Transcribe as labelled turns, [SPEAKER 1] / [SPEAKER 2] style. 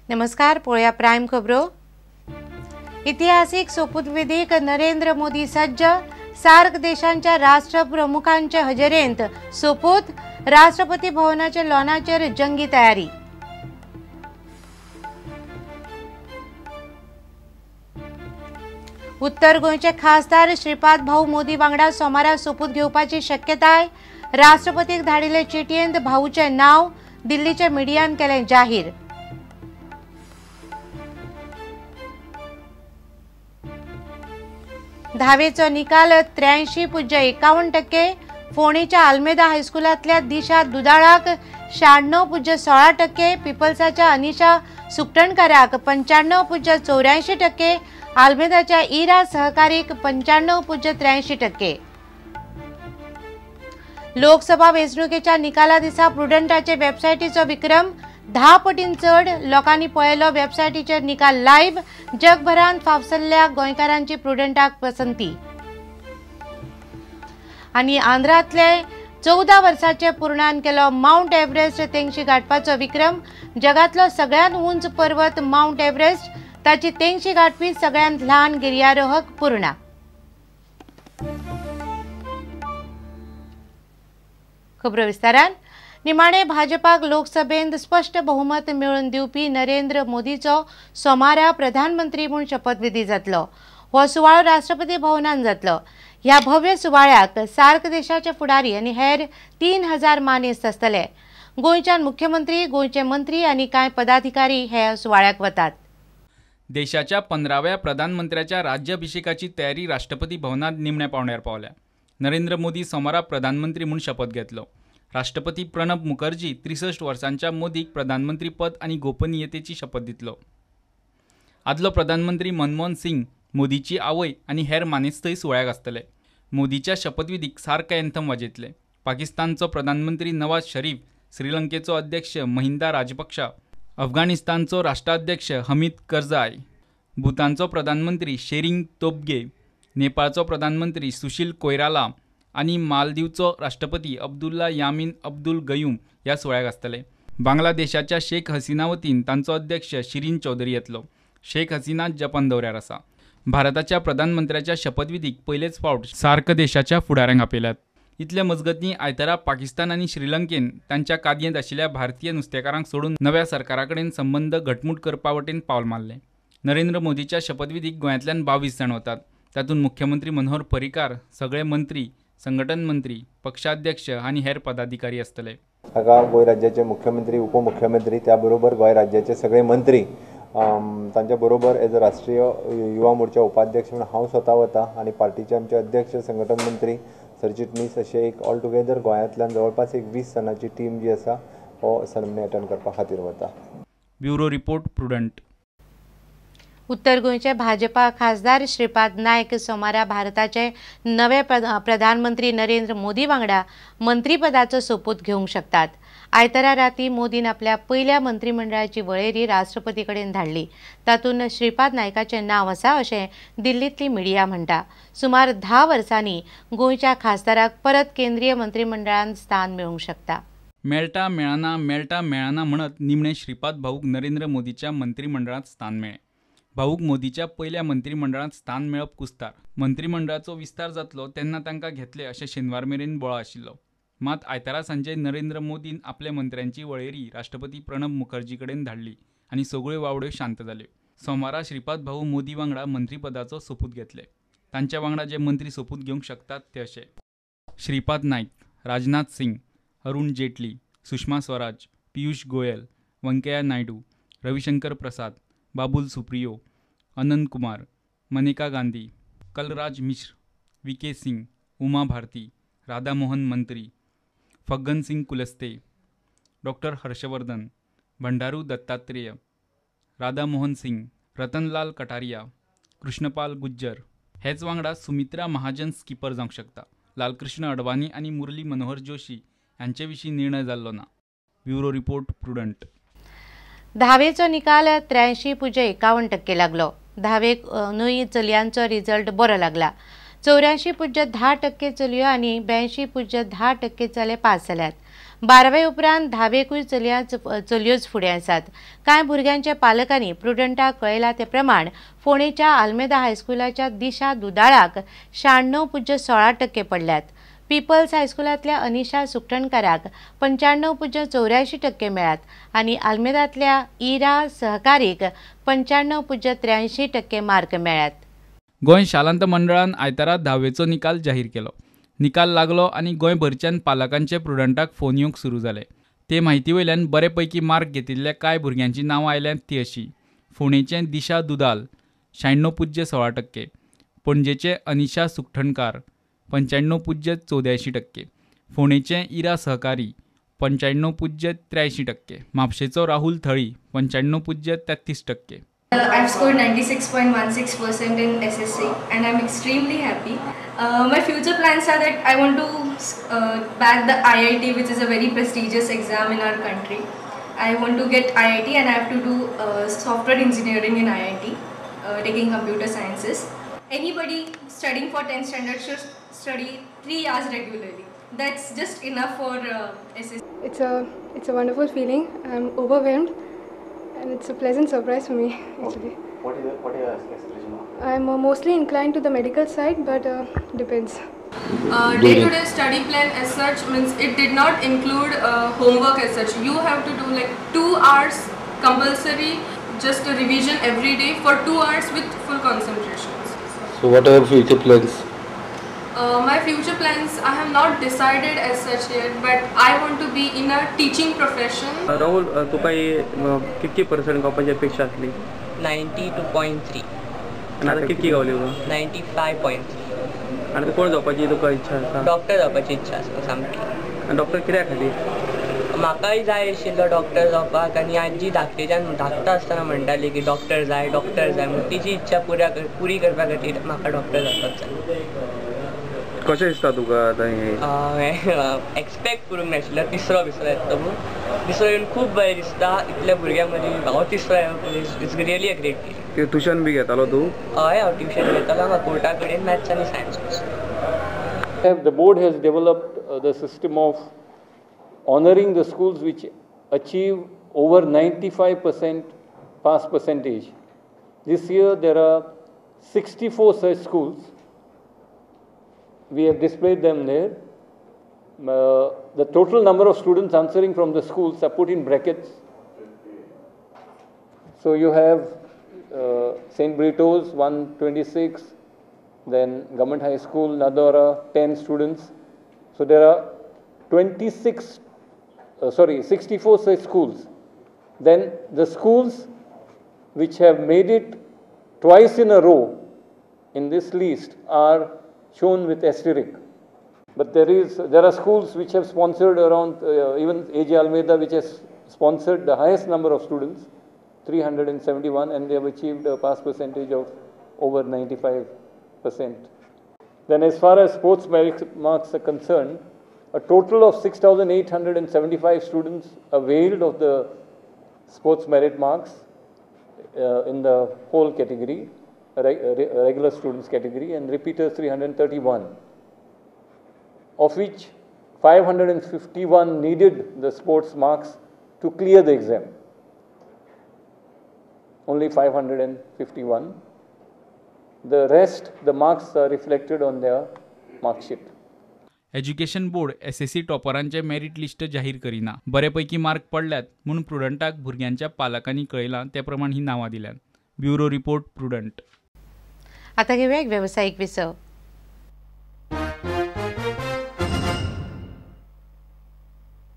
[SPEAKER 1] नमस्कार, पळोवया प्रायम खबरो. इतिहासीक सोपूतविधीक नरेंद्र मोदी सज्ज. सार्क देशांच्या राष्ट्रप्रमुखांच्या हजेरेंत सोपूत. राष्ट्रपती भवनाच्या लॉनाचेर जंगी तयारी. उत्तर गोंयचे खासदार श्रीपाद भाऊ मोदी वांगडा सोमारा सोपूत घेवपाची शक्यताय. राष्ट्रपतीक धाडिल्ले चिटयेंत भाऊचें नांव दिल्लीच्या मिडियान केलें जाहीर. धावेचो निकाल 83.51%. फोंडेच्या आल्मेदा हायस्कुलांतल्या दिशा दुदाळाक 96.16%, पिपल्साच्या अनिशा सुकटणकाराक 95.84%, आल्मेदाच्या इरा सहकारीक 95.83%. लोकसभा वेंचणुकेच्या निकाला दिसा प्रुडंटाचे वेबसायटीचो विक्रम 10 पटीन चड लोकांनी पळयलो. वेबसायटीचेर निकाल लायव्ह. जगभरांत फाफसल्ल्या गोंयकारांची प्रुडंटाक पसंती. आनी आंध्रांतले 14 वर्सांचे पूर्णान केलो मावंट एव्हरेस्ट तेंगशी गाठपाचो विक्रम. जगांतलो सगळ्यांत उंच पर्वत मावंट एव्हरेस्ट, ताची तेंगशी गाठपी सगळ्यांत ल्हान गिर्यारोहक पूर्णा. खबरो विस्तारान. निमाणे भाजपाक लोकसभेंत स्पश्ट बहुमत मेळोवन दिवपी नरेंद्र मोदीचो सोमारा प्रधानमंत्री म्हूण शपथविधी जातलो. हो सुवाळो राष्ट्रपती भवनान जातलो. ह्या भव्य सुवाळ्याक सार्क देशाचे फुडारी आनी हेर 3000 मानेस्त आसतले. गोंयच्यान मुख्यमंत्री, गोंयचे मंत्री आनी कांय पदाधिकारी हे सुवाळ्याक वतात.
[SPEAKER 2] देशाच्या 15व्या प्रधानमंत्र्याच्या राज्याभिषेकाची तयारी राष्ट्रपती भवनात निमण्या पावंड्यार पावल्या. नरेंद्र मोदी सोमारा प्रधानमंत्री म्हूण शपथ घेतलो. राष्ट्रपती प्रणब मुखर्जी 63 वर्सांच्या मोदीक प्रधानमंत्री पद आनी गोपनीयतेची शपथ दितलो. आदलो प्रधानमंत्री मनमोहन सिंग, मोदीची आवय आनी हेर मानेस्तय सुवाळ्याक आसतले. मोदीच्या शपथविधीक सार्क एन्थम वाजयतले. पाकिस्तानचो प्रधानमंत्री नवाज शरीफ, श्रीलंकेचो अध्यक्ष महिंदा राजपक्षा, अफगाणिस्तानचो राष्ट्राध्यक्ष हमीद करजाय, भूतानचो प्रधानमंत्री शेरिंग तोबगे, नेपाळचो प्रधानमंत्री सुशील कोयराला आनी मालदीवचो राष्ट्रपती अब्दुल्ला यामीन अब्दुल गयूम ह्या सुवाळ्याक आसतले. बांगलादेशाच्या शेख हसीना वतीन तांचो अध्यक्ष शिरीन चौधरी येतलो. शेख हसीना जपान दौऱ्यार आसा. भारताच्या प्रधानमंत्र्याच्या शपथविधीक पयलेच फावट सार्क देशाच्या फुडाऱ्यांक आपयल्यात. इतले मजगतीं आयतारा पाकिस्तान आनी श्रीलंकेन तांच्या कादयेंत आशिल्ल्या भारतीय नुस्तेकारांक सोडून नव्या सरकारा कडेन संबंद घटमूट करपा वटेन पावल मारलें. नरेंद्र मोदीच्या शपथविधीक गोंयांतल्यान 22 जाण वतात. तातूंत मुख्यमंत्री मनोहर पर्रीकार, सगळे मंत्री, संघटन मंत्री, पक्षाध्यक्ष आनी हेर पदाधिकारी आसतले.
[SPEAKER 3] हाका गोंय राज्याचे मुख्यमंत्री, उपमुख्यमंत्री, त्या बरोबर गोंय राज्याचे सगळे मंत्री, तांच्या बरोबर एज अ राष्ट्रीय युवा मोर्चा उपाध्यक्ष म्हणून हांव स्वता वता आनी पार्टीचे आमचे अध्यक्ष, संघटन मंत्री, सरचिटणीस अशे एक ऑल टुगेदर गोंयांतल्यान जवळपास एक 20 जाणांची टीम जी आसा हो सेरेमनी अटेंड करपा खातीर वता.
[SPEAKER 2] Bureau report, Prudent.
[SPEAKER 1] उत्तर गोंयचे भाजपा खासदार श्रीपाद नायक सोमारा भारताचे नवे प्रधानमंत्री नरेंद्र मोदी वांगडा मंत्रीपदाचो सोपूत घेवंक शकतात. आयतारा राती मोदीन आपल्या पयल्या मंत्रिमंडळाची वळेरी राष्ट्रपती कडेन धाडली. तातूंत श्रीपाद नायकाचें नांव आसा अशें दिल्लींतली मिडिया म्हणटा. सुमार 10 वर्सांनी गोंयच्या खासदाराक परत केंद्रीय मंत्रिमंडळांत स्थान मेळूंक शकता.
[SPEAKER 2] मेळटा मेळना, मेळटा मेळना म्हणत निमणे श्रीपाद भाऊक नरेंद्र मोदीच्या मंत्रिमंडळांत स्थान मेळ्ळें. भाऊक मोदीच्या पयल्या मंत्रिमंडळांत स्थान मेळप कुस्तार. मंत्रिमंडळाचो विस्तार जातलो तेन्ना तांकां घेतले अशें शेनवार मेरेन बोळो आशिल्लो. मात आयतारा सांजे नरेंद्र मोदीन आपल्या मंत्र्यांची वळेरी राष्ट्रपती प्रणब मुखर्जी कडेन धाडली आनी सगळ्यो वावड्यो शांत जाल्यो. सोमारा श्रीपाद भाऊ मोदी वांगडा मंत्रीपदाचो सोपूत घेतले. तांच्या वांगडा जे मंत्री सोपूत घेवंक शकतात ते अशे: श्रीपाद नायक, राजनाथ सिंग, अरुण जेटली, सुषमा स्वराज, पियुष गोयल, व्यंकय्या नायडू, रविशंकर प्रसाद, बाबुल सुप्रियो, अनंत कुमार, मनेका गांधी, कलराज मिश्र, व्ही के सिंग, उमा भारती, राधामोहन मंत्री, फग्गन सिंग कुलस्ते, डॉक्टर हर्षवर्धन, भंडारू दत्तात्रेय, राधामोहन सिंग, रतनलाल कटारिया, कृष्णपाल गुज्जर हेच वांगडा सुमित्रा महाजन स्किपर जावंक शकता. लालकृष्ण अडवाणी आनी मुरली मनोहर जोशी हांचे विशीं निर्णय जाल्लो ना. Bureau report, Prudent.
[SPEAKER 1] धावेचो निकाल 83.51% लागलो. धावेक न्हय चलयांचो रिजल्ट बरो लागला. 84.10% चलयो आनी 82.10% चले पास जाल्यात. बारावे उपरांत धावेकूय चलयोच फुडें आसात. कांय भुरग्यांच्या पालकांनी प्रुडंटाक कळयला ते प्रमाण फोंडेच्या आल्मेदा हायस्कुलाच्या दिशा दुदाळाक 96.16% पडल्यात. पीपल्स हायस्कुलांतल्या अनिशा सुखटणकाराक 95.84% मेळ्ळ्यात आनी आल्मेदांतल्या इरा सहकारीक 95.83% मार्क मेळ्ळ्यात.
[SPEAKER 2] गोंय शालांत मंडळान आयतारा धावेचो निकाल जाहीर केलो. निकाल लागलो आनी गोंयभरच्यान पालकांचे प्रुडंटाक फोन येवंक सुरू जाले. ते म्हायती वयल्यान बरे पैकी मार्क घेतिल्ल्या कांय भुरग्यांची नांवां आयल्यांत ती अशी: फोंडेचें दिशा दुदाल 96.16%, पणजेचें अनिशा सुखठणकार 95.84%, फोंडेचें इरा सहकारी 95.83%, म्हापशेचो राहुल थळी 95.33%.
[SPEAKER 4] I've scored 96.16% in SSC and I'm extremely happy. My future plans are that I want to back the IIT, which is a very prestigious exam in our country. I want to get IIT and I have to do software engineering in IIT, taking computer sciences. Anybody studying for 10th standard should study 3 hours regularly. That's just enough for SSC.
[SPEAKER 5] It's a wonderful feeling. I'm overwhelmed. And it's a pleasant surprise for me, actually.
[SPEAKER 6] What is your aspiration?
[SPEAKER 5] I'm mostly inclined to the medical side, but depends.
[SPEAKER 7] Day-to-day study plan as such means it did not include homework as such. You have to do like 2 hours compulsory, just a revision every day for 2 hours with full concentration.
[SPEAKER 6] So what are your future plans?
[SPEAKER 7] My future plans I have not decided as such yet, but I want to be in a teaching profession.
[SPEAKER 8] Rahul, तुका कितकी percent गावपाची अपेक्षा आसली?
[SPEAKER 9] 92.3.
[SPEAKER 8] आनी आतां कितकी गावली तुका?
[SPEAKER 9] 95.3.
[SPEAKER 8] आनी कोण जावपाची तुका इच्छा आसा?
[SPEAKER 9] डॉक्टर जावपाची इच्छा आसा सामकी.
[SPEAKER 8] आनी डॉक्टर कित्या खातीर?
[SPEAKER 9] म्हाकाय जाय आशिल्लो डॉक्टर जावपाक आनी आजी धाकटेच्यान धाकटा आसतना म्हणटाली की डॉक्टर जाय, डॉक्टर जाय, म्हूण तिची इच्छा पुरी करपा खातीर म्हाका डॉक्टर जावपाक जाय.
[SPEAKER 8] कशें दिसता तुका आतां हें?
[SPEAKER 9] एक्सपेक्ट करूंक नाशिल्लो तिसरो बिसरो येतलो म्हूण. तिसरो येवन खूब बरें दिसता. इतल्या भुरग्यां मदीं हांव तिसरो येवप it's really a great feeling.
[SPEAKER 8] Tuition बी घेतालो तूं?
[SPEAKER 9] हय, हांव ट्युशन घेतालो हांगा कोर्टा कडेन मॅथ्स आनी science.
[SPEAKER 10] The board has developed the system of honouring the schools which achieve over 95% pass percentage. This year there are 64 such schools. We have displayed them there. The total number of students answering from the schools are put in brackets. So you have St. Brito's 126, then Government High School Nadora 10 students. So there are 64 such schools. Then the schools which have made it twice in a row in this list are shown with asterisk. But there are schools which have sponsored around, even AJ Almeida, which has sponsored the highest number of students, 371, and they have achieved a pass percentage of over 95%. Then as far as sports merit marks are concerned, a total of 6,875 students availed of the sports merit marks in the whole category, regular students category, and repeaters 331, of which 551 needed the sports marks to clear the exam. Only 551. The rest, the marks are reflected on their mark sheet.
[SPEAKER 2] Education board SSC टॉपरांचे merit list जाहीर करिना. बरेपैकी mark पडल्यात म्हूण प्रुडंटाक भुरग्यांच्या पालकांनी कळयलां ते प्रमाण ही नांवां दिल्यात. Bureau report, Prudent.
[SPEAKER 1] आता घेऊया एक व्यावसायिक विसव.